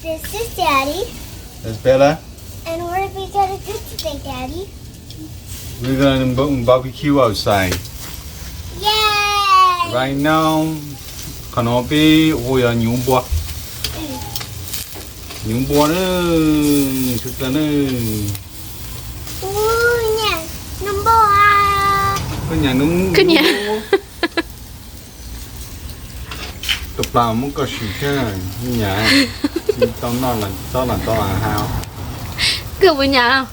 This is Daddy. That's Bella. And what are we gonna do today, Daddy? We're gonna bo- barbecue outside. Yay! Right now, qhov no peb ua yog nyuv npua. Mm. Nyuv npua na, sawv daws na. Ua, nyuv npua. Koj nyam nub. Koj nyam. Tus plas muab koj sim thiab, nyam. Tau noj los txob los tau ha. Koj puas nyam?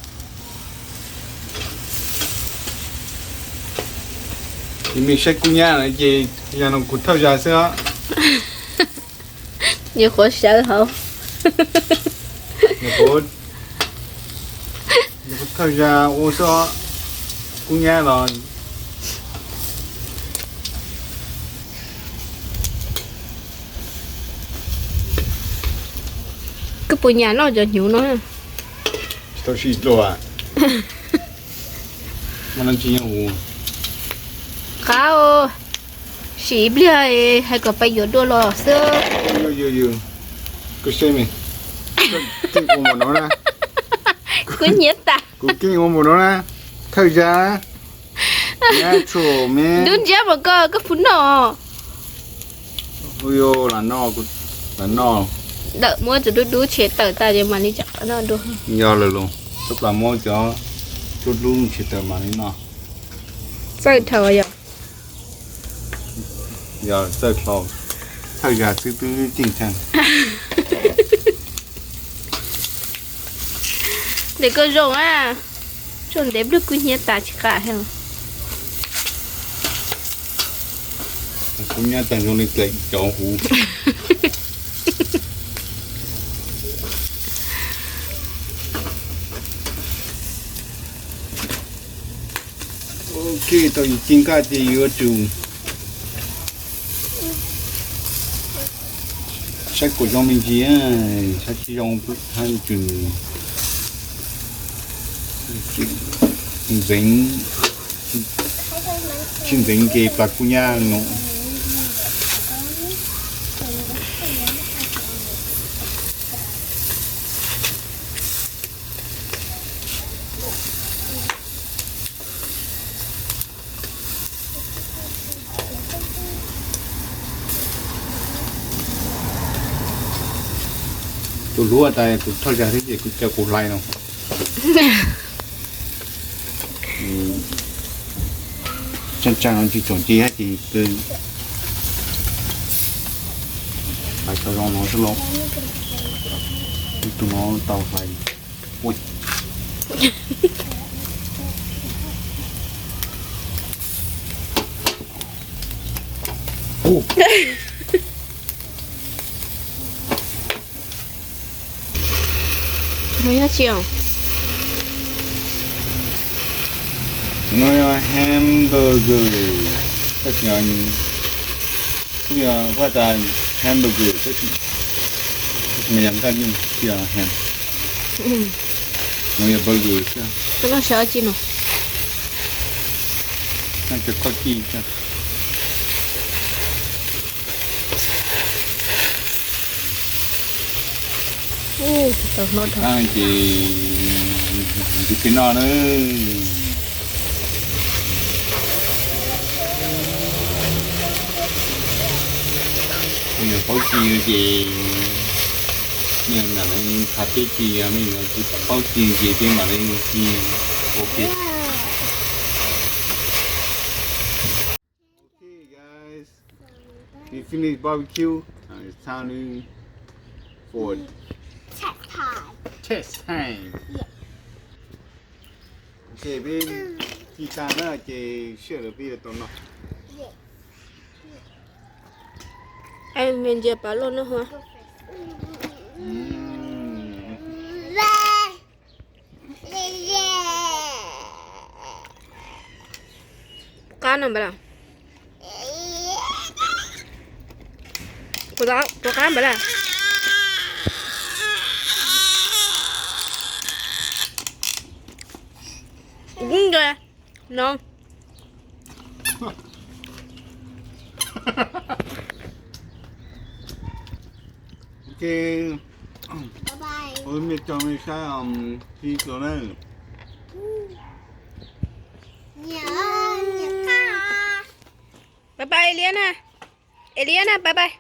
Ces mej saib kub nyab no ces yog no kuv thawj zag xwb os. Nyuam qhuav sawv hauv. Nyuam qhuav thawj zag ua xwb os, kub nyab los. Koj puas nyam noj cov hnyuv no? Tsis tau sim dua. Qab, sim ib pliag hais kom pais yuav dua los xwb. Koj seb, koj keej ua npaum no na. Kuv nyiav tas. Kuv keej ua npaum no na. Thawj zag. Natural, man. Dub ntsiab mas koj, koj puas noj? Lam noj, lam noj. Ntawm muab cov dub dub tshem tawm tas ces mam li noj dua. Yog lawm los, txhob plas muab cov dub dub tshem tawm mam li noj. Txawj dhau yom. Yog txawj dhau, thawj zag xwb twb ceej heev. Ntev koj zoo a, tsuas ntev nplawg kub hnyiab tas tsis qab heev. Kub hnyiab tas zoo li tlaim cov huv. Ok, tau yus ci nkaj ces yuav tsum saib kom zoo me ntsis, saib tsis zoo hab tsum ntxeev, tsis ntxeev ces plas kub nyab no. Tus hlub tas tus thawj zag thiab ces kuv coj kuv hlais no. Tsag tsag no tsis tsoom ci hab ces hlais tau zoo no xwb lauj. Tus no tau hlais. No yog hamburger, tab sis kuj yog vaj tas hamburger tab sis mas yog nkaj nyuj tsis yog ham. No yog burger xwb. Koj noj sab ci no. Noj cov koj ci xwb. Ces ntsis peb noj na. Yog paub ci ces nej mam li qha peb ci, yog nej tsis paub ci ces peb mam li ci ua ke. Okay, guys, we finished barbecue. Uh, it's time to, for test time. Test time. Yeah. Okay, peb ci tag na ces sij hawm lawm peb yuav tau noj. Yeah. Ai, me ntsia pab loj no hua. Mm. Qab no npam las. Kuv qab npam las. No. Okay. Bye bye. Ua mej tsaug mej saib, txij txhua na. Bye bye Eliana. Eliana, bye bye.